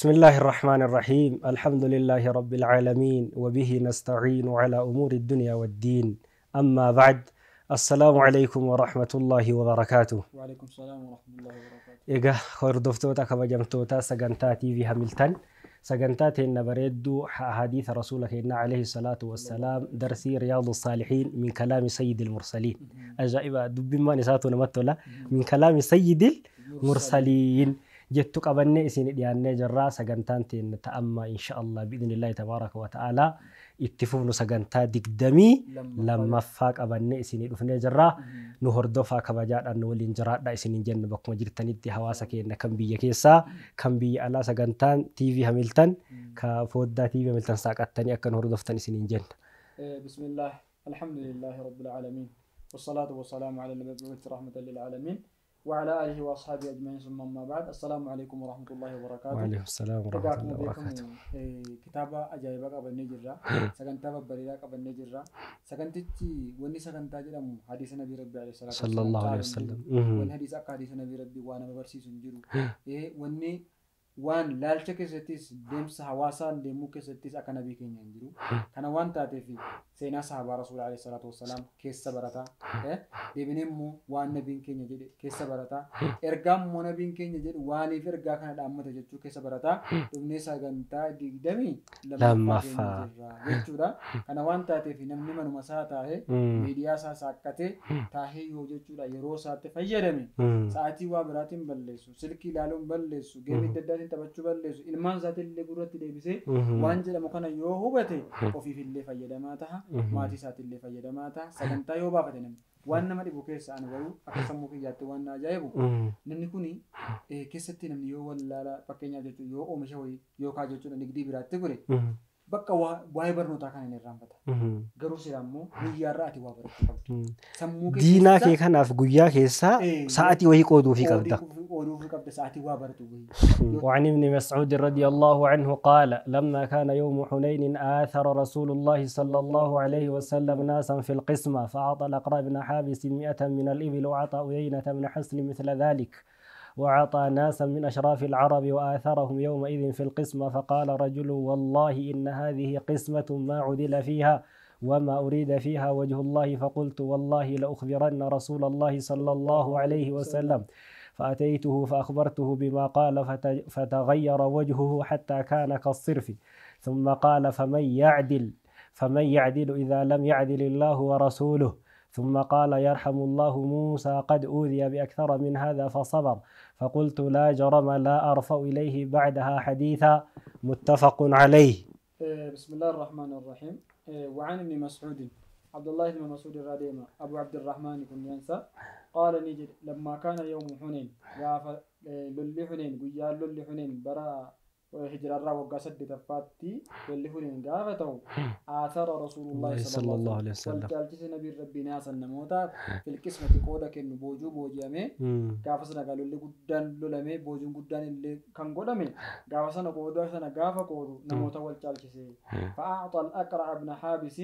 بسم الله الرحمن الرحيم. الحمد لله رب العالمين، وبه نستعين على أمور الدنيا والدين. أما بعد، السلام عليكم ورحمة الله وبركاته. وعليكم السلام ورحمة الله وبركاته. Egaa hordoftoota kabajamtoota sagantaa TV Hamilton, sagantaa teenna bareedduu hadiisa rasuula keenyaa عليه الصلاة والسلام, darsii رياض الصالحين من كلام سيد المرسلين. Ajaa'iba, dubbimmaan isaatu namatti tola. من كلام سيد المرسلين jettu qabannee isin dhiyaannee jirraa. Sagantaan teenna ta'amma إن شاء الله بإذن الله تبارك وتعالى itti fufnu sagantaa 22ffaa qabannee isinii dhufnee jirraa. Nu hordofaa, kabajaadhaan nu waliin jiraadha isiniin jenna. Bakkuma jirtanitti hawaasa keenya kan biyya keessaa, kan biyya alaa, sagantaan TV Hamilton ka foddaa TV Hamilton saaqattanii akka nu hordoftan isiniin jenna. بسم الله، الحمد لله رب العالمين، والصلاة والسلام على المبعوث رحمة للعالمين وعلى آله وأصحابه أجمعين، ثم أما بعد، السلام عليكم ورحمة الله وبركاته. وعليكم السلام Egaa ورحمة akkuma الله وبركاته. Beekamu kitaaba ajaa'ibaa qabannee jirra. Sagantaa babbareedaa qabannee jirra. Sagantichi wanni sagantaa jedhamu hadiisa Nabii Rabbii عليه الصلاة صلى الله عليه caalu hin jiru. وسلم. Wanni hadiisa akka hadiisa Nabii Rabbii waa nama barsiisu hin jiru. Wanni waan laalcha keessattis, deemsa hawaasaan deemuu keessattis akka Nabii keenya hin jiru. Kana waan taateef seenaa sahabaa Rasuula عليه الصلاة والسلام keessa barataa. Deebinee immoo waan Nabiin keenya jedhe keessa barataa. Ergaa immoo Nabiin keenya jedhu waaniif ergaa kana dhaammata jechuu keessa barataa. Dhufnee sagantaa 22ffaa Lammaffaa. jirra jechuudha. Kana waan taateef namni manuma isaa taa'ee miidiyaa isaa saaqqatee taahee yoo jechuudha yeroo isaatti fayyadame, sa'aatii waa biraatiin balleessu, silkii ilaaluun balleessu, geemii adda addaatiin taphachuu balleessu, ilmaan isaatiin illee gurratti deebisee waan jedhamu kana yoo hubate, ofiif illee fayyadamaa taha, maatii isaatiin illee fayyadamaa taha. Sagantaa yoo baafate, namni waan nama dhibu keessa ani garuu akka sammuu kiyyaatti waan na ajaa'ibu, namni kuni keessatti namni yoo wallaala, fakkeenyaaf jechuun yoo oomisha wayii yookaan jechuudha nigdii biraatti gure, bakka waa'ee barnootaa kana hin irraanfata. Garuu sila immoo guyyaarraa ati waa barachuu qabda. Sammuu kee Diinaa keessa kee kanaaf guyyaa keessaa sa'aatii wayii qooduufii qabda. Qooduufii qabda, sa'aatii waa baratu wayii. وعن ابن مسعود رضي الله عنه قال: لما كان يوم حنين آثر رسول الله صلى الله عليه وسلم ناسا في القسمة، فأعطى الأقرع بن حابس 100 من الإبل، وأعطى عيينة بن حصن مثل ذلك، وأعطى ناسا من أشراف العرب وآثرهم يومئذ في القسمة. فقال رجل: والله إن هذه قسمة ما عدل فيها وما أريد فيها وجه الله. فقلت: والله لأخبرن رسول الله صلى الله عليه وسلم. فأتيته فأخبرته بما قال، فتغير وجهه حتى كان كالصرف، ثم قال: فمن يعدل؟ فمن يعدل إذا لم يعدل الله ورسوله؟ ثم قال: يرحم الله موسى، قد أوذي بأكثر من هذا فصبر. فقلت: لا جرم لا أرفع إليه بعدها حديثا. متفق عليه. بسم الله الرحمن الرحيم. وعن ابن مسعود، عبد الله بن مسعود الراديما أبو عبد الرحمن كن ينسى، قال نجد: لما كان يوم حنين، gaafa lolli Hunayn, guyyaa lolli Hunayn bara hijirarraa waggaa 8ffaatti lolli Hunayn gaafa ta'u, آثر رسول الله صلى الله عليه وسلم. Wal caalchise nabiin rabbii ناسا namoota في القسمة qooda kennu, boojuu booji'amee. Gaafa sana gaa lolli guddaan lolamee boojuun guddaan illee kan godhame gaafa sana, qooda sana gaafa qoodu namoota wal caalchise. فأعطى الأقرع بن حابس,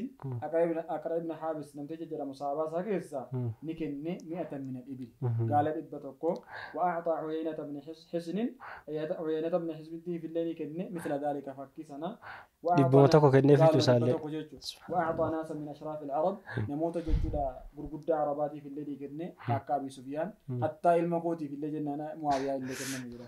أقرع بن حابس namticha jedhamu sahabaa isaa keessaa ni kenne 100 من الإبل, gaala 100. وأعطى عيينة بن حصن, عيينة بن حصن illee ni kenne مثل ذلك fakkii sana. 100 kenneef jechuu isaallee. 100 jechuudha. وأعطى ناسا من أشراف العرب, namoota jechuudha gurguddaa Arabaatiif illee ni kenne, akka Abi Sufyaan, hattaa ilma kootiif illee jennaan Muawiyaa illee kenname jira.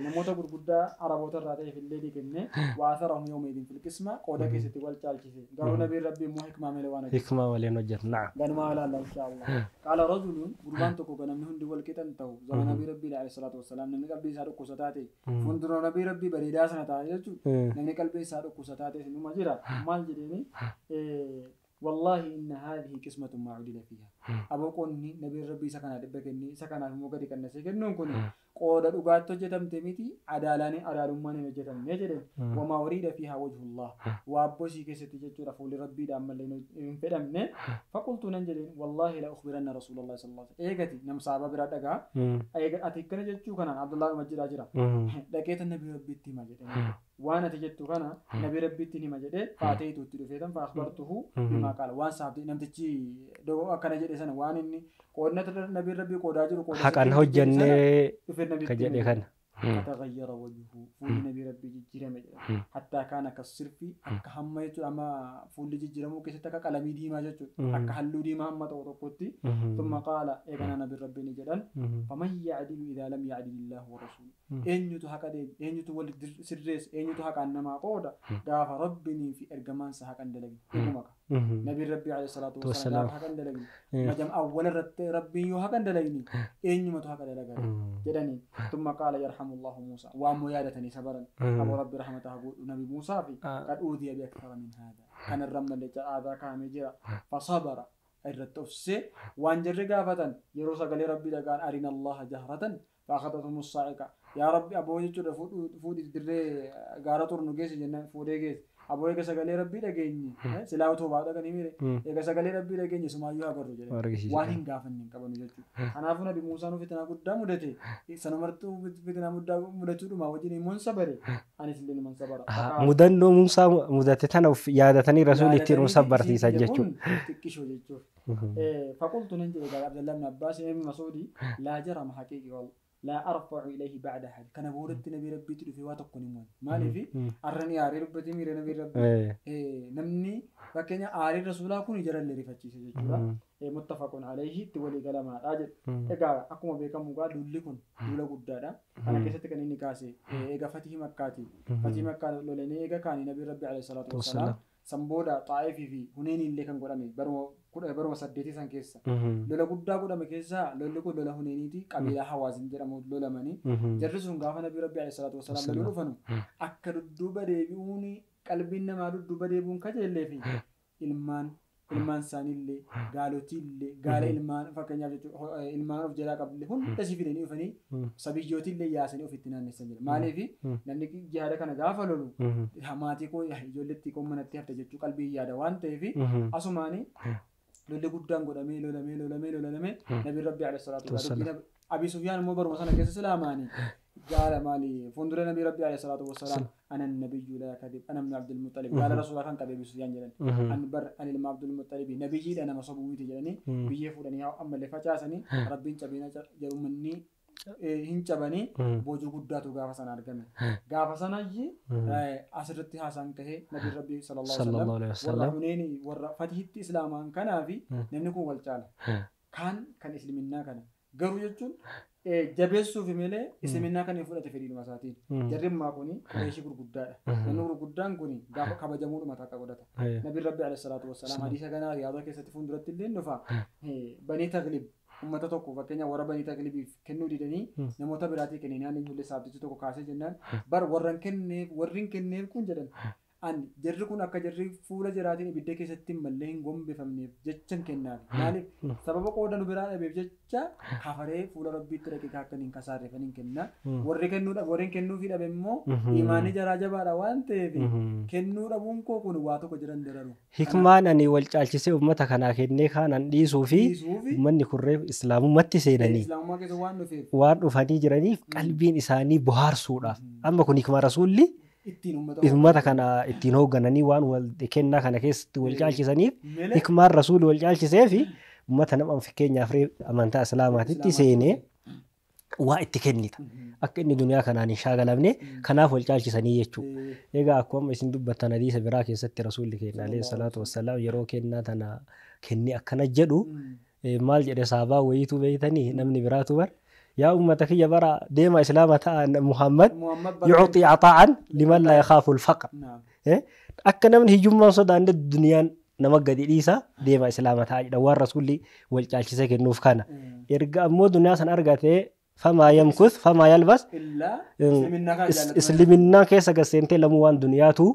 Namoota gurguddaa Araboota irraa ta'eef illee ni kenne. وآثرهم يومئذ في القسمة, qooda keessatti wal caalchise. Garuu nabiin rabbii immoo hikmaa malee waan hojjete. Hikmaa malee hojjetu, نعم. Ganumaa ilaalla إن شاء الله. قال رجل, gurbaan tokko ga namni hundi wal qixan ta'u zaman nabii rabbii عليه الصلاة والسلام, namni qalbii isaa dhukkubsataa ta'e fuuldura nabii rabbii bareedaa sana taa'e jechuudha. Namni qalbii isaa dhukkubsataa ta'e sinuma jira. Maal jedheeni? والله إن هذه قسمة ما عدل فيها. Aboo, qoonni nabiin rabbii isa kana 100 kennee isa kanaaf immoo gadi qannasee kennuun kun qooda dhugaatti hojjetamte miti, adaalaan adaalummaan hin hojjetamne jedhe. وما أريد فيها وجه الله, waa abboo isii keessatti jechuudha fuulli rabbiidhaan malee hin fedhamne. فقلت, nan jedheen, والله لأخبرن رسول الله صلى الله عليه وسلم. Eegati nam saaba biraa dhagaa, eega ati akkana jechuu kanaan Abdullaa Majjidaa jira, dhaqeeta nabii rabbiitti hima jedheen. Waan ati jettu kana nabii rabbiitti hima jedhee faateetu itti dhufeetan. فأخبرته بما قال, waan saabdi namtichi akkana jedhe sana, waan inni qoodna nabii rabbii qoodaa jiru qooda Haqan sirrii jedhe sana hojjennee dhufee ka nabiitti jedhe hime. Kana. Fataghayyara wajhuhu, fuulli nabii rabbii jijjiirame jedha. Hattaa kaana kassirfi, akka hamma jechuudha, amma fuulli jijjiiramuu keessatti akka qalamii diimaa jechuudha, akka halluu diimaa hamma ta'u tokkotti. Thumma qaala, eeganaa nabii rabbii ni jedhan, faman ya'dilu idhaa lam ya'dilillahu wa rasuluhu, eenyutu haqa deebi, eenyutu wal sirreessa, eenyutu haqaan namaa qooda gaafa rabbinii fi ergamaan isaa haqan dalagin? Dhuguma ka nabiin rabbii alayhi salaatu wassalaam gaafa haqan dalagin majam awwala irratti rabbiin yoo haqan dalagni eenyumatu haqa dalaga jedhanii. Thumma qaala yarhamullahu Muusaa, waan moo yaadatanii sabaran, aboo rabbi rahmata haa godhu nabi Muusaa fi qad uudhiya bi akthara min haadha, kanarra malee aadaa kaa'amee jira, fasabara, irratti obsee waan jarri gaafatan yeroo sagalee rabbii dhagaan, arina allaha jahratan faakhadathum as-saa'iqa, yaa rabbi aboo jechuudha fuudhi dirree gaara turnu geesse jennaan fuudhee geesse. Aboo eega sagalee rabbii dhageenye silaa otoo baa dhaqanii miire, eega sagalee rabbii dhageenye sumaayyuu agarru jedhe, waan hin gaafanne hin qabanu jechuudha. Kanaafuu nabi Muusaan fitinaa guddaa mudate, sanumartuu fitinaa guddaa mudachuudhuma wajjin immoo sabare, anis illee numan sabara. Mudannoo Muusaa mudate tana of yaadatanii rasuulli ittiin nu sabbarsiisan jechuudha. Xiqqishoo jechuudha. Faqultu nan jedhe gaara Abdallah ibn Abbaas ibn Mas'uudi, laa jarama haqiiqi wallah laa arfa'u ilayhi ba'da hadi, kana boodatti nabii rabbiitti dhufee waa tokko ni mo'an. Maaliif arrani aarii dubbatee miira nabii rabbii, namni fakkeenya aarii rasuulaa kun jarallee rifachiise jechuudha. Muttafaqun alayhi, itti walii galamaadha jedhu. Egaa akkuma beekamu egaa duulli kun duula guddaadha. Kana keessatti kan inni kaase eega Fatihii Makkaati. Fatihii Makkaa lolanii eega kaanii nabii rabbi alayhi salaatu wassalaam san booda Xaa'ifii fi Huneeni illee kan godhame baruma 8 san keessa. Lola guddaa godhame keessaa lolli kun lola Huneeniiti, qabiilaa Hawaazin jedhamu lolamanii. Jarri sun gaafa nabii rabbi alayhi salaatu wassalaam loluu dhufanu akka dudduuba deebi'uun qalbiin namaa dudduuba deebi'uun kajeellee fi ilmaan isaaniillee gaalotiillee gaala ilmaan fakkeenyaaf jechuudha ilmaan of jalaa qabullee hunda si fidanii dhufanii sabiyyootillee yaasanii ofitti naannessan jedha. Maaliif namni jihaada kana gaafa lolu maatii koo ijoolleetti koo manatti hafte jechuu qalbii yaada waan ta'eef asumaanii lolli guddaan godhamee lolamee lolamee lolamee nabiin rabbi alayhi salaatu wassalaam Abi Sufyaan immoo baruma sana keessa islaamaanii gaala maali fuuldura nabii rabbi alayhi salaatu wassalaam, ana nabiyyu laa kadhib, ana ibnu Abdul Muttalib, gaala rasuulaa kan qabe Abi Sufyaan jedhan, an bar an ilma Abdul Muttalib nabiyyiidha nama sobuu miti jedhanii biyyee fuudhanii ammallee facaasanii rabbiin cabina jedhumanni hin cabanii boojuu guddaatu gaafa sana argame. Gaafa sanayyi asirratti haasaan kahee nabiin rabbi sallallahu alaihi wasallam warra Huneeni warra Fatihitti islaamaan kanaa fi namni kun wal caala. Kaan kan isliminnaa kana garuu jechuun jabeessuuf malee isliminnaa kan hin fudhate fedhiidhuma isaatiin. Jarri ammaa kuni Qureeshii gurguddaadha. Namni gurguddaan kuni gaafa kabajamuudhuma takka godhata. Nabiin rabbi alayhi salaatu wassalaam hadiisa kanaa Riyaada keessatti fuulduratti illee dhufa. Banii Taglib uummata tokko fakkeenya warra Banii Taglibiif kennuu didanii namoota biraatii kennanii ijoollee saabtichi tokko kaasee jennaan bar warra kenneef warri hin kenneef kun jedhan an jarri kun akka jarri fuula jiraatiin ibidda keessatti mallee hin gombifamneef jecha hin kennaaf. Maaliif sababa qooda nu biraa dhabeef jecha kafaree fuula rabbiitti dhaqee akka hin kasaarreefan hin kenna. Warri kennuu dhabe warri kennuufii dhabe immoo imaanni jaraa jabaadha waan ta'eef kennuu dhabuun koo kun waa tokko jiran dararu. Hikmaan ani wal caalchisee uummata kanaa kennee kaanan dhiisuu fi uummanni kurree islaamummaatti seenanii Islaamummaa keessa waan dhufeef waan dhufanii jiraniif qalbiin isaanii bohaarsuudhaaf. Amma kun hikmaa rasuulli ittiin uummata kana ittiin hooggananii waan wal kennaa kana keessatti wal caalchisaniif hikmaan rasuulli wal caalchisee fi uummata nama fakkeenyaaf amantaa islaamaatitti seenee waa itti kennita. Akka inni duniyaa kanaan hin shaagalamne kanaaf wal caalchisanii jechuudha. Egaa akkuma isin dubbattan hadiisa biraa keessatti rasuulli keenya alayhi salaatu wassalaam yeroo kennaa tana kenni akkana jedhu maal jedhe saabaa wayiitu beeytanii namni biraatu bar yaa uummata kiyya bara deema islaama ta'a, Muhammad yucxii caxaa'an liman laa yakhaafu alfaqr, akka namni hiyyummaan sodaanne duniyaan nama gadi dhiisa, deema islaama ta'a jedha waan rasuulli wal caalchisee kennuuf kana. Erga ammoo duniyaa san argatee famaa yamkuth famaa yalbas isliminnaa keessa gaseentee lamuu waan duniyaatu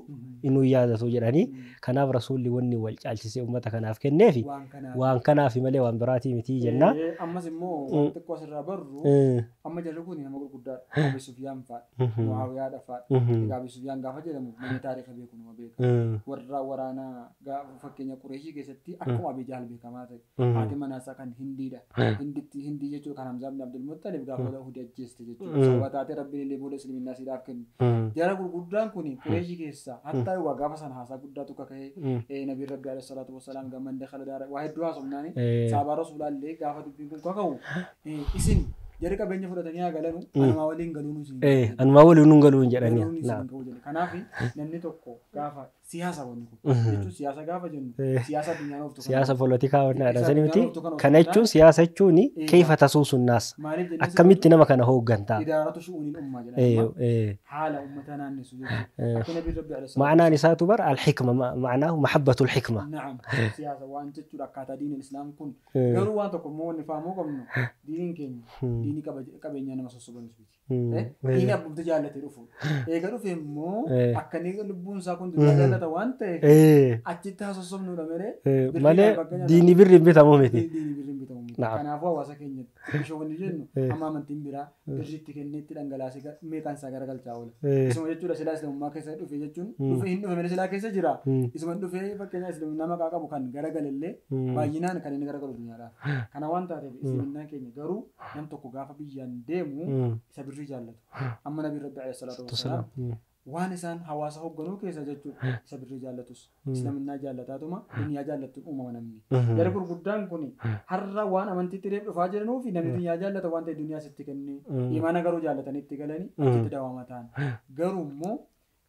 inuu yaadatu jedhanii, kanaaf rasuulli wanni wal caalchisee uummata kanaaf kenneefi waan kanaaf malee waan biraatii miti jenna. Ammas immoo waan xiqqoo asirraa barru, amma jarri kun nama gurguddaadha. Abi Sufyaan fa'aadha. Muawwiyaadha fa'aadha. Egaa Abi Sufyaan gaafa jedhamu namni taariika beeku nama beeka. Warra waraanaa fakkeenya Qureeshii keessatti akkuma Abi Jahl beekamaa ta'e. Haati manaasaa kan Hindiidha. Hinditti Hindii jechuun kan Hamzaa bin Abdul Muttalib gaafa Uhud ajjeeste jechuudha. Sababa taatee rabbiin illee booda isliminnaa siidhaaf kennu. Jara gurguddaan kun Qureeshii keessa hattaa waa gaafa sana haasaa guddaatu kaka'ee nabiin rabbi alayhi salaatu wassalaam gamman dakhala daara waa hedduu haasofnaani saabaa rasuulaa illee gaafa dubbiin kun kaka'u isin Jarri qabeenya fudhatanii haa galanu anumaa waliin galuun isin. Anumaa waliin nun galuun jedhanii. Kanaaf namni tokko gaafa siyaasa wanni kun jechuun siyaasa gaafa jennu siyaasa addunyaan ooftu. Siyaasa poolitikaa wanni dha sani miti. Kana jechuun siyaasa jechuun keefa tasuusun naas. Akkamitti nama kana hooggantaa. Idaaratu shu'uuniin ummaa jedhama. Haala uummata naannessu jechuudha. Ma'anaan isaatu bara al-hikma ma'anaahu mahabbatul hikma. Na'am siyaasa waan jechuudha akkaataa diiniin islaam kun garuu waan tokko immoo wanni fahamuu qabnu diiniin keenya diinii qabeenyaa nama sossobanis miti. Diinii abbumti jaallatee dhufu. Eega dhufe immoo akka inni lubbuun isaa kun duniyaa jaallata waan ta'eef achitti haa sossobnuudha malee. Malee diinii birriin bitamu miti. Diinii birriin bitamu miti. Kanaafuu hawaasa keenyatti bishoonni jennu amma amantiin biraa birriitti kenneetti dhangalaasee meeqaan isaa garagalchaa oola. Isuma jechuudha silaa islaamummaa keessa dhufe jechuun dhufe hin dhufe malee silaa keessa jira. Isuma dhufe fakkeenyaa islaamummaa maqaa qabu kan garagalallee baay'inaan kan inni garagalu duniyaadhaaf. Kana waan taateef islaamummaan keenya garuu nam tokko gaafa biyyaan deemu isa birrii jaallatu. Amma nabi Rabbi alayhi salaatu wassalaam waan isaan hawaasa hoogganuu keessa jechuudha isa birrii jaallatus islaamummaa jaallataatuma duniyaa jaallattu uumama namni. Jarri gurguddaan kun har'a waan amantiitti reef dhufaa jiranuu fi namni duniyaa jaallata waan ta'e duniyaa sitti kennee imaana garuu jaallatanii itti galanii achitti daawama ta'an. Garuu immoo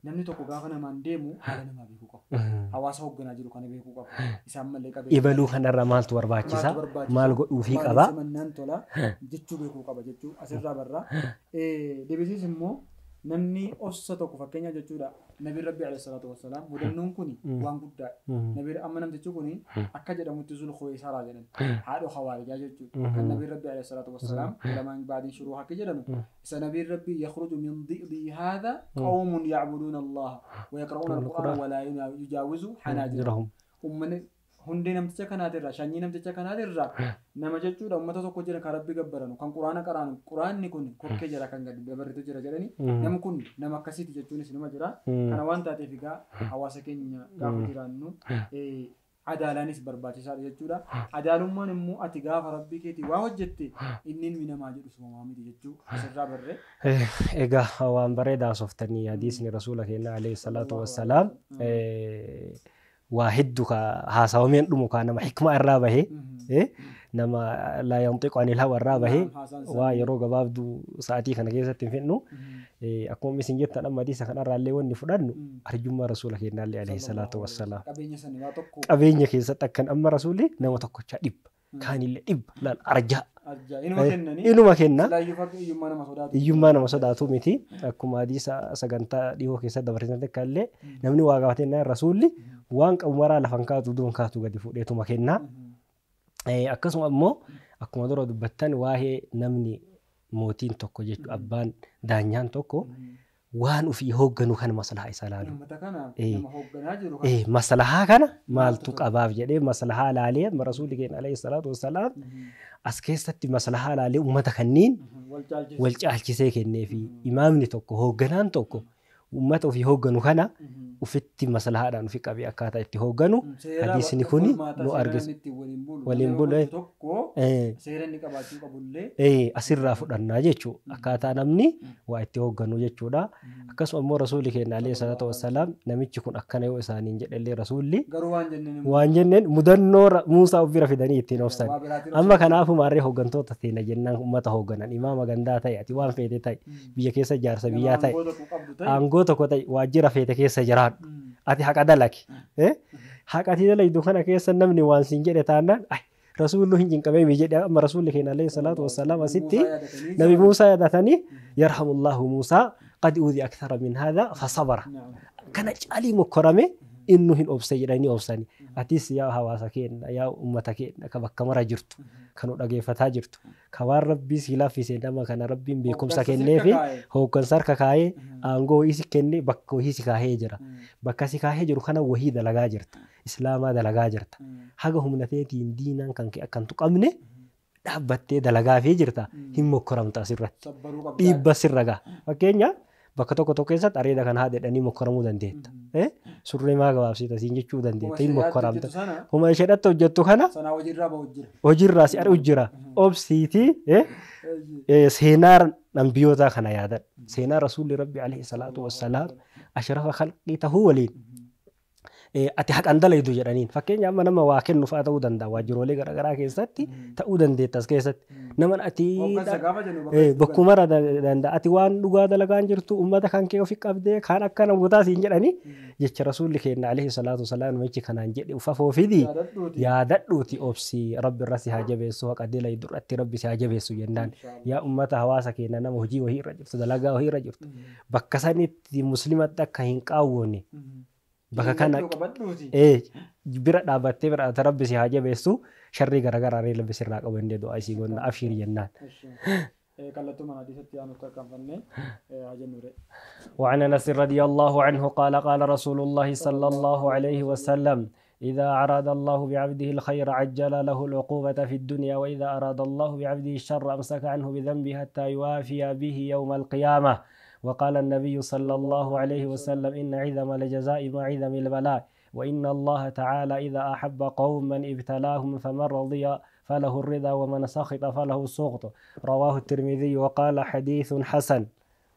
namni tokko gaafa namaan deemu haala namaa beekuu qabu. Hawaasa hoogganaa jiru kana beekuu qabu. Isaan malee qabeenya. Ibaluu kanarra maaltu barbaachisa? Maal godhuufii qaba? Mannaan tola jechuu beekuu qaba jechuu asirraa barraa. Deebisiis immoo namni ossa tokko fakkeenya jechuudha. Nabi Rabbi alayhi salaatu wassalaam mudannoon kun waan guddaadha. Nabi amma namtichi kun akka jedhamutti Zulkhuwaysaraa jedhan haadha hawaarijaa jechuudha. Kan Nabi Rabbi alayhi salaatu wassalaam lamaan baadiin shuruu akka jedhamu isa Nabi Rabbi yakhruju min dhi'dii haadha qawmun ya'buduuna Allah wa yaqra'uuna al-Qur'aan wa laa yujaawizu hanaajirahum. Uummanni hundee namticha kanaatirraa sanyii namticha kanaatirraa nama jechuudha uummata tokko jira kan Rabbi gabbaranu kan Quraana qaraanu Quraanni kun kokkee jira kan gadi dabarritu jira jedhani namni kun nama akkasiiti jechuunis nama jira. Kana waan taateef egaa hawaasa keenya gaafa jiraannu adaalaanis barbaachisaadha jechuudha. Adaalummaan immoo ati gaafa Rabbii keetii waa hojjette inni ilmi namaa jedhu sumamaa miti jechuu asirraa barree. Egaa waan bareedaa softanii hadiisni rasuula keenya alayhi salaatu wassalaam واحد haasawameen dhumu kaa nama hikmaa irraa bahee nama laa yantiqu anil hawa irraa bahee waa yeroo gabaabduu sa'aatii kana keessatti hin fidnu akkuma isin jettan amma hadiisa kanarraa illee wanni fudhannu arjummaa rasuula keenyaallee alayhi salaatu wassalaam. Qabeenya keessatti akkan amma rasuulli nama tokkochaa dhibba kaanillee dhibba laal arjaa. Inuma kenna. Hiyyummaa nama sodaatu miti. Akkuma hadiisa sagantaa dhihoo keessatti dabarsisan takka illee namni waa gaafatee rasuulli waan qabu maraa lafan kaatu duun kaatu gadi fuudheetuma kenna. Akkasuma immoo akkuma dura dubbattan waa'ee namni mootiin tokko jechuudha abbaan daanyaan tokko waan ofii hoogganu kan maslahaa isaa laalu. Maslahaa kana maaltu qabaaf jedhee maslahaa laalee rasuulli keenya alayhi salaatu wassalaam as keessatti maslahaa laalee uummata kanniin wal caalchisee kenneefi imaamni tokko hoogganaan tokko uummata ofii hoogganu kana ofitti maslahaadhaan ofi qabee akkaataa itti hoogganu hadiisni kun nu argisiisa. Waliin bulu asirraa fudhannaa jechuudha. Akkaataa namni waa itti hoogganu jechuudha. Akkasuma immoo rasuulli keenya alayhi salaatu wassalaam namichi kun akkana yoo isaaniin jedhellee rasuulli waan jenneen mudannoo Muusaa of bira fidanii ittiin obsan. Amma kanaafuu maarree hooggantoota teena jennaan uummata hoogganan imaama gandaa ta'e ati waan feete ta'e biyya keessa jaarsa biyyaa ta'e aangoo tokko ta'e waajjira feete keessa jiraadhu. Ati haqa dalagi. Haqa ati dalagdu kana keessa namni waan siin jedhe taanaan rasuullu hin jinqabee mi jedhe amma rasuulli keenya alayhi salaatu wassalaam asitti nabi Muusaa yaadatanii yarhamullahu Muusaa qad uudhi akthara min haadha fasabara. Kana caalii mokkorame innu hin obse jedhanii obsani. Atis yaa hawaasa keenya yaa uummata keenya ka bakka mara jirtu kan nu dhageeffataa jirtu ka waan rabbii si laaffise nama kana rabbiin beekumsa kenneefi hooggansa harka kaayee aangoo wayii si kennee bakka wayii si kaahee jira. Bakka si kaahee jiru kana wahii dalagaa jirta. Islaamaa dalagaa jirta. Haga humna teetiin diinaan kan kee akkan tuqamne dhaabbattee dalagaafii jirta hin mokkoramta asirratti. Dhiibba sirra gaha. Fakkeenya bakka tokko tokko keessatti areeda kana haa jedhanii mokkoramuu dandeetta. Surree maa gabaabsita siin jechuu dandeetta hin mokkoramta. Huma isheedhatti hojjettu kana hojiirraa si ari'u jira. Obsiitii seenaa nabiyyoota kana yaadan. Seenaa rasuulli rabbi alayhi salaatu wassalaam ashrafa khalqii tahuu waliin Ati haqan dalaydu jedhaniin fakkeenya amma nama waa kennu fa'aa ta'uu danda'a waajjiroolee garaagaraa keessatti ta'uu dandeettas keessatti nama ati bakkumara danda'a ati waan dhugaa dalagaan jirtu uummata kan kee ofi qabdee kan akkana guutaa siin jedhanii jecha rasuulli keenya alayhi salaatu wasalaam namichi kanaan jedhe ufafoo fidi yaadadhuuti obsi rabbi irra si haa jabeessu haqa dalaydu irratti rabbi si haa jabeessu jennaan yaa uummata hawaasa keenya nama hojii wahii irra jirtu dalagaa wahii irra jirtu bakka sanitti muslimatti akka hin qaawwoone bakka kana bira dhaabattee bira rabbi si haa jabeessu sharrii garaagaraa rabbi sirraa qabu hin du'aa isii goonna abshiir jennaan. وعن أنس رضي الله عنه قال قال رسول الله صلى الله عليه وسلم إذا أراد الله بعبده الخير عجل له العقوبة في الدنيا وإذا أراد الله بعبده الشر أمسك عنه بذنبه حتى يوافي به يوم القيامة. وقال النبي صلى الله عليه وسلم إن عظم الجزاء مع عظم البلاء وإن الله تعالى إذا أحب قوما ابتلاهم فمن رضي فله الرضا ومن سخط فله السخط. رواه الترمذي وقال حديث حسن.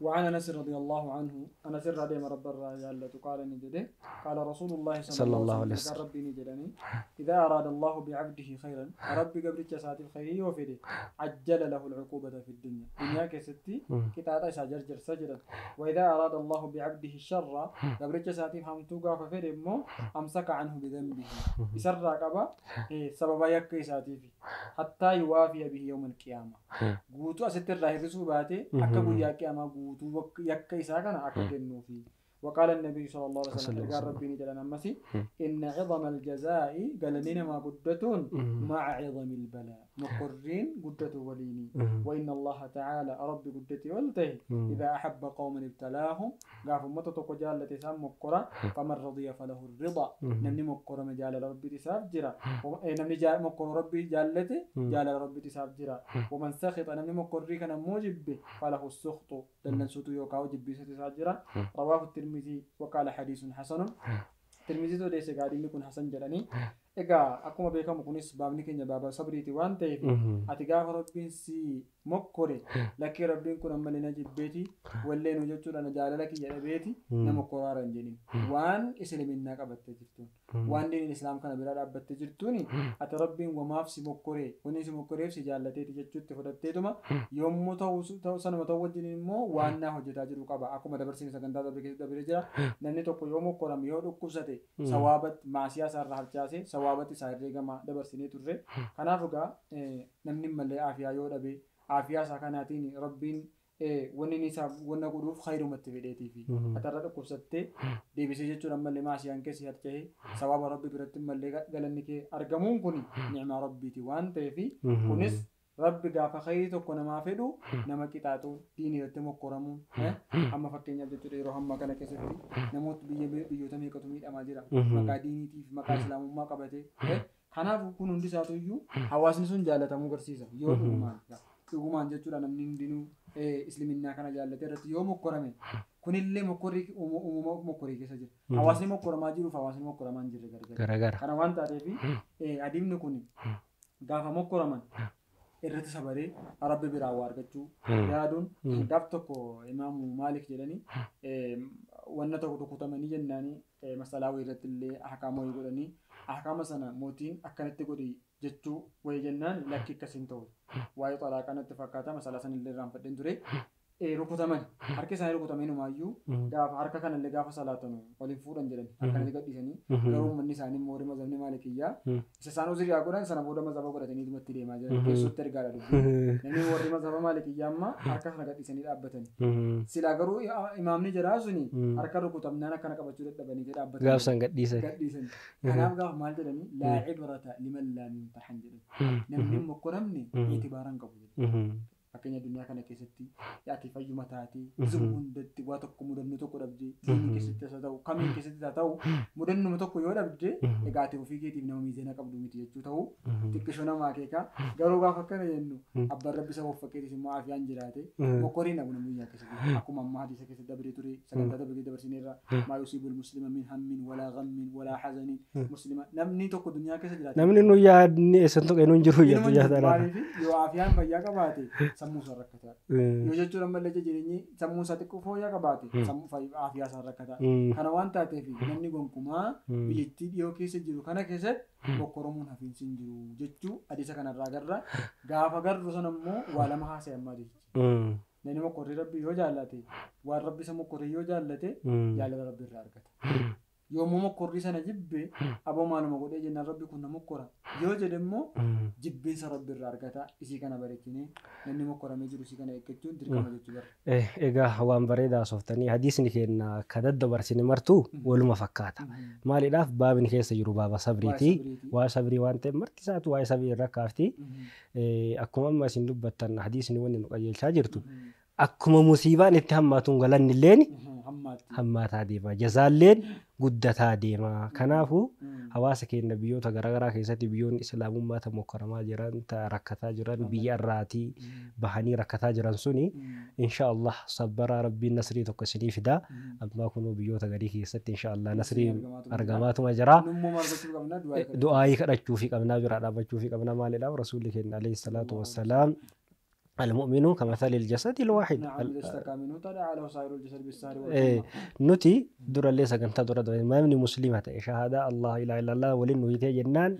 وعن أنس رضي الله عنه أنس رضي رب الرجال قال نجده قال رسول الله صلى الله عليه وسلم ربي نجدني إذا أراد الله بعبده خيرا ربي قبل جسات الخير وفده عجل له العقوبة في الدنيا دنيا كستي كتاتا سجرجر سجرا وإذا أراد الله بعبده الشر قبل جسات همتوغا ففده مو أمسك عنه بذنبه يسر قبا سبب يكي ساتي حتى يوافي به يوم القيامة قوتو أستر راهي باتي أكبو يا قيامة yakka isaa kana akka kennuufi. وقال النبي صلى الله عليه وسلم قال ربي جل نمسي إن عظم الجزاء قال لنا ما قدتون مع عظم البلاء مقرين قدته وليني وإن الله تعالى ربي قدتي ولته إذا أحب قوما ابتلاهم قاف متى جالة سام مقرة فمن رضي فله الرضا نمني مقرة مجال ربي تساف جرا نمني جال مقر ربي جالته جال ربي تساف جرا ومن سخط نمني مقري كان موجب فله السخط دلن سوتو يوكاو جبي ستساف جرا. رواه الترمذي وقال حديث حسن. الترمذي تو ليس قاعدين يكون حسن جلاني egaa akkuma beekamu kunis baabni keenya baaba sabriiti waan ta'eef ati gaafa rabbiin si mokkore lakkee rabbiin kun ammallee na jibbeeti wallee nu jechuudha na jaalala kiyya dhabeeti na mokkoraara hin jedhin waan isliminnaa qabattee jirtuun waan diiniin islaam kana bira dhaabbattee jirtuun ati rabbiin wamaaf si mokkore wanni si mokkoreef si jaallateeti jechuutti fudhatteetuma yommuu ta'u sanuma ta'u wajjin immoo waan naa hojjetaa jiru qaba akkuma dabarsine sagantaa dabre keessa dabre jira namni tokko yoo mokkorame yoo dhukkubsate sawaabatti maasiyaa isaarraa harcaase sawaabatti isaa herreegama dabarsinee turre kanaaf egaa namni malee aafiyaa yoo dhabe aafiyaa isaa kanaatiin rabbiin wanni inni isaaf wanna godhuuf khayrumatti fedheetiifi atarra dhukkubsattee deebisee jechuudha ammallee maasiyaan keessi harca'ee sawaaba rabbi biratti mallee galanni kee argamuun kun nicmaa rabbiiti waan ta'eefi kunis rabbi gaafa khayrii tokko namaa fedhu nama qixaaxuun diinii irratti mokkoramuun amma fakkeenyaaf jechuudha yeroo hamma kana keessatti namoota biyyoota meeqatu miidhamaa jira maqaa diiniitiif maqaa islaamummaa qabatee kanaaf kun hundi isaatu iyyuu hawaasni sun jaalatamuu agarsiisa yoo dhugumaan jechuudha namni hundinuu isliminnaa kana jaallatee irratti yoo mokkorame kunillee mokkorrii uumama mokkorii keessa jira hawaasni mokkoramaa jiruuf hawaasni mokkoramaa hin jirre gargar kana waan taateef adiimni kun gaafa mokkoraman irratti sabaree rabbi biraa waa argachuu yaaduun gaaf tokko imaamu Maalik jedhanii wanna tokko rukutamanii jennaanii masalaa wayii irratti illee ahkaama wayii godhanii ahkaama sana mootiin akkanatti godhi jechuu wayii jennaan lakki akkasiin ta'u waa'ee xalaaqa natti fakkaata masalaa sana illee irraanfadheen ture rukutaman harki isaanii rukutamee numaayyuu gaafa harka kanallee gaafa salaatanu waliin fuudhan jedhani akkanatti gadhiisanii garuu uummanni isaanii immoo warri mazhabni maalikiyyaa isa isaan uzuriyaa godhan sana booda mazhaba godhatanii dhumatti deemaa jiran keessatti ergaadha dubbii namni warri mazhaba maalikiyyaa amma harka sana gadhiisanii dhaabbatani silaa garuu imaamni jedhaa suni harka rukutamnaan akkana qabachuu dadhabanii dhaabbatanii gaaf san gadhiisan kanaaf gaafa maal jedhanii laa cibrata liman laa yumtahan jedhani namni mokkoramne itibaaran qabu jedhani fakkeenya addunyaa kana keessatti ati fayyuma taatee zuma hundatti waa tokko mudannoo tokko dhabdee diinii keessatti haa ta'u kamiin keessatti haa ta'u mudannuma tokko yoo dhabdee egaa ati ofii keetiif nama miizeena qabdu miti jechuu ta'u xiqqishoo nama akeeka garuu gaafa akkana jennu abbaan rabbi isa waffaqeetis immoo aafiyaan jiraate mokkoriin dhabu namni biyyaa keessatti akkuma ammaa hadiisa keessatti dabree ture sagantaa dabree dabarsineerra maa yusiibul muslima min hammin walaa ghammin walaa hazanin muslima namni tokko duniyaa keessa jiraate namni nu yaadni eessan tuqee nu hin jiru jedhu maaliif yoo aafiyaan fayyaa qabaate Sammuu isaa rakkataa. Yoo jechuun ammallee jireenyi sammuu isaa xiqqoo fooyya'aa qabaate sammuu aafiyaa isaa rakkataa. Kana waan taateef namni gonkumaa biyyattii dhiyoo keessa jiru kana keessatti mokkoromuun hafiinsi hin jiru jechuu hadiisa kanarraa agarra. Gaafa garru sana immoo waa lama haasa'e ammaa jechuudha. Namni mokkorrii rabbii yoo jaallate waan rabbi isa mokkorrii yoo jaallate jaalala rabbi irraa argata. Yommuu mokkorrii sana jibbe aboo maaluma godhee jennaan rabbi kun na mokkora yoo jedhe immoo jibbiinsa rabbi irraa argata. Isii kana bareechinee namni mokkoramee jiru isii kana eeggachuun dirqama jechuu barra. Egaa waan bareedaa sooftanii hadiisni keenya akka daddabarsine martuu waluma fakkaata. Maaliidhaaf baabni keessa jiru baaba sabriiti. Waa sabrii waan ta'eef marti isaatu waa'ee sabrii irra kaafti. Akkuma amma isin dubbattan hadiisni wanni nu qajeelchaa jirtu. Akkuma musiibaan itti hammaatuun galanni illeen hammaataa deema. Jazaalleen guddataa deema. Kanaafuu hawaasa keenya biyyoota garaagaraa keessatti biyyoonni islaamummaa ta mokkaramaa jiran, ta rakkataa jiran, biyya irraatii bahanii rakkataa jiran suni insha Allah sabbaraa rabbiin nasrii tokko isinii fida. Ammaa kunuu biyyoota garii keessatti insha Allah nasrii argamaatuma jira. Du'aayii kadhachuufii qabnaa, biraa dhaabbachuufii qabnaa. Maaliidhaaf rasuulli keenya alayhi salaatu wassalaam المؤمن كمثل الجسد الواحد. نعم إذا اشتكى منه تداعى له سائر الجسد بالسهر والحمى. نتي در ليس كنت در ما من مسلمة شهادة الله إله إلا الله ولنه هي جنان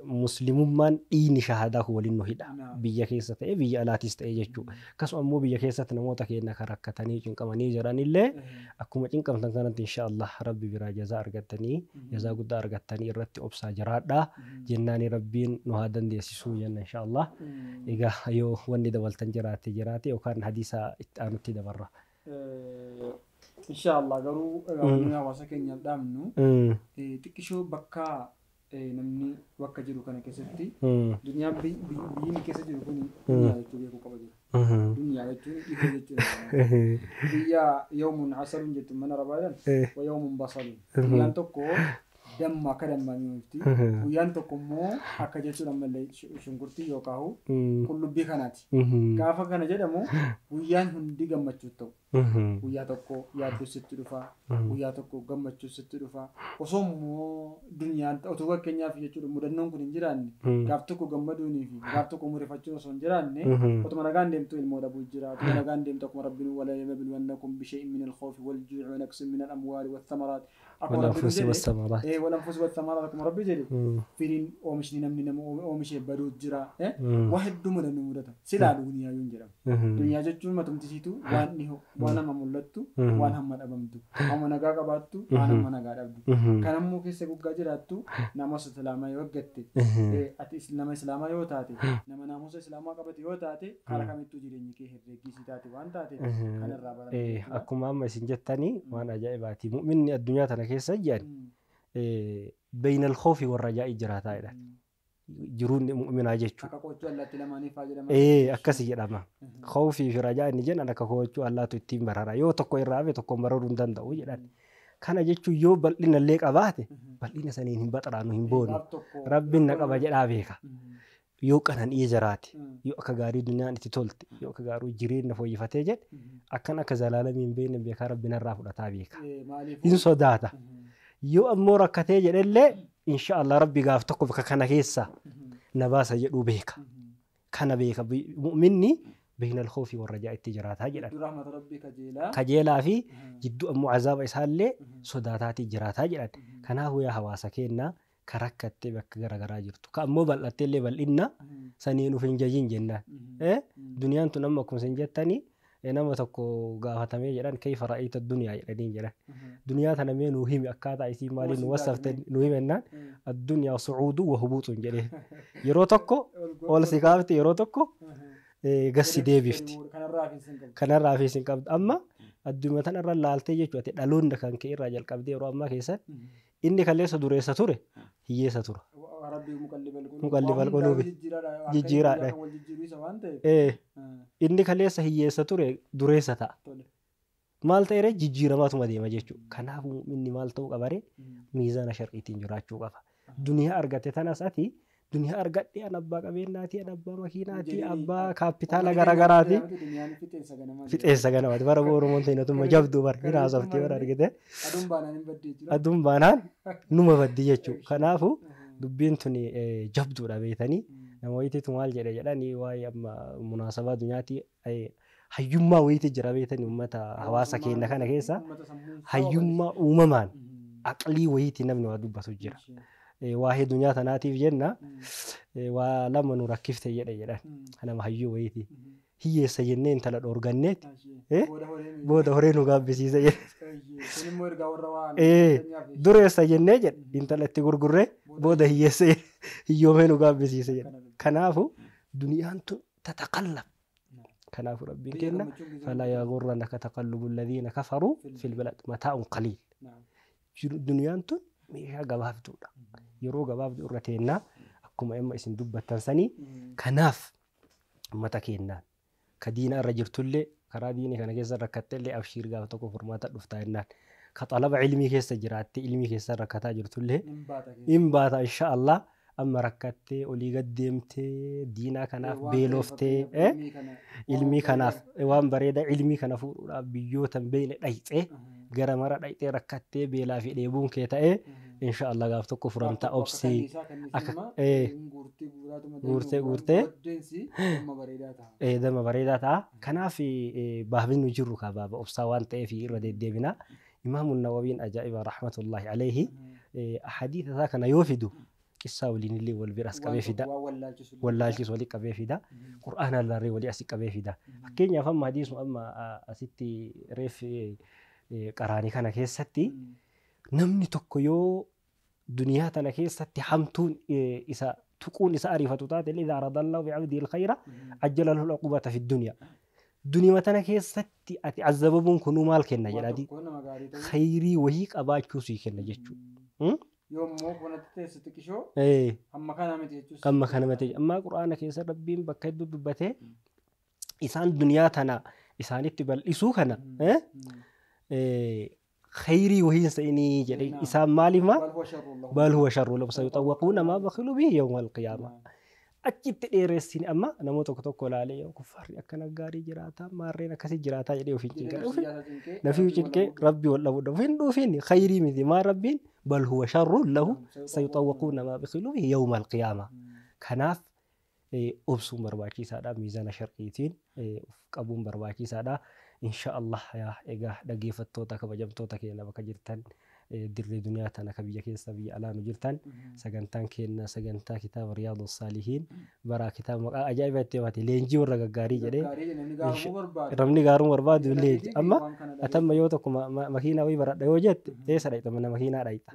مسلم من إين شهادة ولنه هدا بيا كيسة بيا لا تستأجج كسو أمو بيا كيسة نموتك إنك ركتني إن كم نيجران إلا أكون إن كم تنكرت إن شاء الله ربي برا جزاء أرجتني جزاء قد أرجتني رت أبص جرادة جناني ربين نهادن ديسسو جن إن شاء الله إجا أيو وني دولتن جراتي جراتي وكان حديثة أنتي دبرة إن شاء الله قالوا واسكن يدامنو تكشو بكا namni bakka jiru kana keessatti duniyaan biyyi keessa jiru kun duniyaa jechuu beekuu qaba jira. Duniyaa jechuun dhibee jechuudha. Biyya yoomuun asaluun jettu mana rabaadan wa yoomuun basaluun. Guyyaan tokko damma akka dammaa mi'oofti. Guyyaan tokko immoo akka jechuun ammallee shunkurtii yookaan qullubbii kanaati. Gaafa kana jedhamu guyyaan hundi gammachuu ta'u. Guyyaa tokko yaaddoo sitti dhufa, guyyaa tokko gammachuu sitti dhufa. Osoo immoo duniyaan otoo fakkeenyaaf jechuudha mudannoon kun hin jiraanne gaaf tokko gammaduunii fi gaaf tokko murifachuun osoo hin jiraanne otuma nagaan deemtu ilmoo dhabuu jira. Otuma nagaan deemtu akkuma rabbiin wala yabluwannakum bishay'in min al-khawfi wal-juu'i wa naqsin min al-amwaali wath-thamaraat. Akkuma rabbiin jedhe wal-anfusi wath-thamaraat akkuma rabbi jedhe firiin oomishni namni nama oomishee baduu jira. Waa hedduu mudannoo mudata. Silaa duniyaa yoon jedhamu. Duniyaa jechuun matumtisiitu waan dhihoo waan hamma mul'attu waan hamma dhabamtu hamma nagaa qabaattu waan hamma nagaa dhabdu kan ammoo keessa guggaa jiraattu nama islaamaa yoo eeggatte ati nama islaamaa yoo taate nama naamusa islaamaa qabate yoo taate karaa kamittuu jireenyi kee herreeggisii taate waan taate kanarraa baratu. Akkuma amma isin jettanii waan ajaa'ibaati mu'minni addunyaa tana keessa jiran bayna al-khawfi war-rajaa'i jiraataa jedhan. Jiruun mu'minaa jechuudha. Akka koochuu allaatti lamaaniif haa jedhama. Akkasi jedhama. Khawfii fi rajaa inni jennan akka koochuu allaatu ittiin barara. Yoo tokko irraa hafe tokko bararuu hin danda'u jedhan. Kana jechuun yoo bal'ina illee qabaate bal'ina saniin hin baxaraanu hin boonu. Rabbiin na qaba jedhaa beeka. Yoo qanani'ee jiraate yoo akka gaarii duniyaan itti tolte yoo akka gaarii jireenya fooyyeffatee jedhe akkan akka zalaalamii hin beekne beekaa rabbiin irraa fudhataa beeka. Hin sodaata. Yoo ammoo rakkatee jedhellee insha Allah rabbi gaaf tokko bakka kana keessa na baasa jedhuu beeka. Kana beeka mu'minni bayna al-khawfi war-rajaa itti jiraataa jedhan. Kajeelaa fi jidduu ammoo azaaba isaallee sodaataatii jiraataa jedhan. Kanaafuu yaa hawaasa keenya ka rakkattee bakka garaagaraa jirtu. Ka ammoo bal'attee illee bal'inna saniin of hin jajin jennaan. Duniyaan tun amma akkuma isin jettanii nama tokko gaafatamee jedhan kayfa ra'ayta duniyaa jedhaniin jedhan. Duniyaa tana mee nuu himi akkaataa isii maaliin nu wassafte nuu himennaan addunyaa sucuuduu wa hubuutuun jedhee. Yeroo tokko ol si kaafte yeroo tokko gassi deebifti. Kanarraa fi isin qabdu. Amma addunyaa tanarra laaltee jechuudha dhaloonni kan ka'e irraa jalqabdee yeroo ammaa keessatti inni kaleessa dureessa ture hiyyeessa tura. Muqallibal quluubi jijjiiraadha. Inni kaleessa hiyyeessa ture dureessa ta'a. Maal ta'e jijjiiramaatuma deema jechuudha. Kanaafuu mu'minni maal ta'uu qaba ree miizaana sharqiitiin jiraachuu qaba. Duniyaa argate tanas ati duniyaa argadhe an abbaa qabeenyaati an abbaa makiinaati abbaa kaapitaala garaagaraati. Fixeensa ganamaati bara Oromoon ta'inatuma jabduu bara hin haasoftee bara argite. Aduun baanaan numa baddi jechuudha. Kanaafuu dubbiin tun jabduudha beetanii Nama wayitiitu maal jedhe jedhanii waa'ee amma munaasabaa addunyaatti hayyummaa wayiitu jira beektanii uummata hawaasa keenya kana keessa hayyummaa uumamaan aqlii wayiitii namni waa dubbatu jira. Waa'ee duniyaa tanaatiif jenna waa lama nu rakkifte jedhe jedhan nama hayyuu wayiitii. Hiyyeessa jennee intala dhoorganneeti booda horee nu gaabbisiise jedhe. Dureessa jennee jedhe intala itti gurgurree booda hiyyeessa hiyyoomee nu gaabbisiise jedhe. Kanaafu duniyaan tun tataqallab. Kanaafu rabbiin kenna falaa yaghurrannaka taqallubu alladhiina kafaruu fil balad mataa'un qaliil. Duniyaan tun meeshaa gabaabduudha. Yeroo gabaabduu irra teennaa akkuma amma isin dubbattan sanii kanaaf uummata keenyaan ka diina irra jirtullee karaa diinii kana keessa rakkattellee abshiir gaafa tokko furmaata dhuftaa jennaan. Ka xalaba ilmii keessa jiraattee ilmii keessa rakkataa jirtullee hin baata insha Allah amma rakkattee olii gad deemtee diinaa kanaaf beeloftee ilmii kanaaf waan bareedaa ilmii kana fuudhuudhaaf biyyoota hin beekne dhayxee gara mara dhayxee rakkattee beelaa fi dheebuun kee ta'ee insha Allah gaaf tokko furamta obsii akka guurtee guurtee dama bareedaa ta'a. Kanaaf baafni nu jirru kaa baaba obsaa waan ta'eef irra deddeebina. Imaamu Nawawiin ajaa'iba rahmatullahi alayhi hadiisa isaa kana yoo fidu qissaa waliin illee wal bira as qabee fida. Wallaalchisu walii qabee fida. Qur'aana illee walii asii qabee fida. Fakkeenyaaf amma hadiisuma amma asitti reef qaraanii kana keessatti namni tokko yoo duniyaa tana keessatti hamtuun isa tuquun isa ariifatu taate idhaa aradallahu bi'abdihi alkhayra ajjala lahu al'uqubata fi dunya. Duniyaa tana keessatti ati azababuun kunuu maal kenna jedhaati khayrii wahii qabaachuu sii kenna jechuudha. Yommuu kanatti teesse xiqqishoo amma kana miti jechuudha. Amma kana miti. Amma quraana keessa rabbiin bakka hedduu dubbatee isaan duniyaa tana isaanitti bal'isuu kana khayrii wahiin sa'inii jedhe isaan maaliif maa bal huwa sharru lahum sayutawwaquuna maa bakhilu bihi yawma alqiyaama. Achitti dheeressini amma namoota tokko tokko ilaalee yoo kuffaarri akkana gaarii jiraataa maarreen akkasii jiraataa jedhee ofiin cinqee nafii cinqee rabbi wal dhabu hin dhuufin khayrii miti maa rabbiin bal huwa sharru lahu sayutawwaquuna maa bakhilu bihi yawma alqiyaama. Kanaaf obsuun barbaachisaadha miizaana sharqiitiin of qabuun barbaachisaadha. Insha Allah yaa egaa dhaggeeffattoota kabajamtoota keenya bakka jirtan dirree duniyaa tana ka biyya keessa biyya alaa nu jirtan sagantaan keenya sagantaa kitaaba Riyaadu Saalihiin baraa kitaaba maqaa ajaa'iba itti himate leenjii warra gaggaarii jedhee namni gaaruu barbaadu leenji amma atamma yoo tokko makiinaa wayii baradha yoo jette eessa dhayxa mana makiinaa dhayxa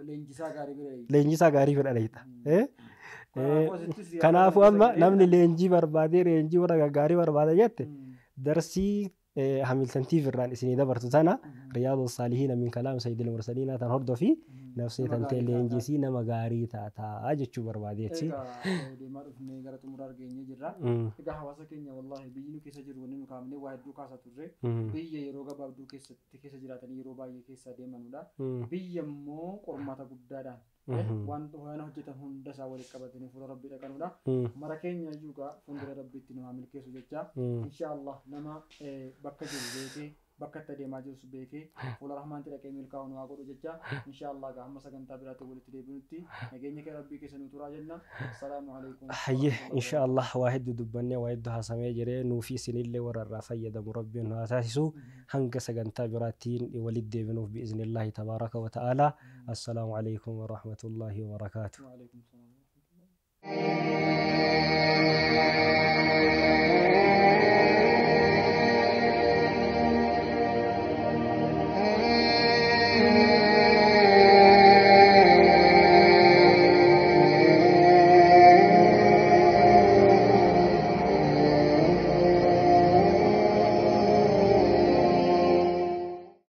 leenjisaa gaarii bira dhayxa. Kanaafuu amma namni leenjii barbaadee leenjii warra gaggaarii barbaada jette darsii Hamilton TV irraan isinii dabartu tana Riyaadu Saalihiin min kalaam Sayyidil Mursaliin tan hordofi nafsee tantee leenjisii nama gaarii taataa jechuu barbaadeetti. Deemaa dhufnee gara xumuraa argeenyee jirra. Egaa hawaasa keenya wallaahi biyyi nu keessa jiru wanni nu kaafnee waa hedduu kaasaa turre biyya yeroo gabaabduu keessatti keessa jiraatanii yeroo baay'ee keessa deemanudha. Biyya immoo qormaata guddaadhaan waan hojjetan hunda isaa walitti qabatanii fuula rabbii dhaqanudha. Mara keenya iyyuu gaa fuuldura rabbiitti nu haa milkeessu jecha. Insha Allah nama bakka jiru beekee bakka itti adeemaa jirus beekee fuula rahmaanti dhaqee milkaa'u nu haa godhu jecha. Insha Allah gaa hamma sagantaa biraatti walitti deebinutti nageenya kee rabbii keessa nu turaa jenna. Assalaamu alaikum. Hayyee insha Allah waa hedduu dubbannee waa hedduu haasamee jiree nuufi isinillee warra irraa fayyadamu rabbiin nu haa taasisu hanga sagantaa biraattiin walitti deebinuuf bi'iznillaahi tabaaraka wa ta'aalaa. Assalaamu alaikum wa rahmatullaahi wa barakaatuh. Wa alaikum salaam.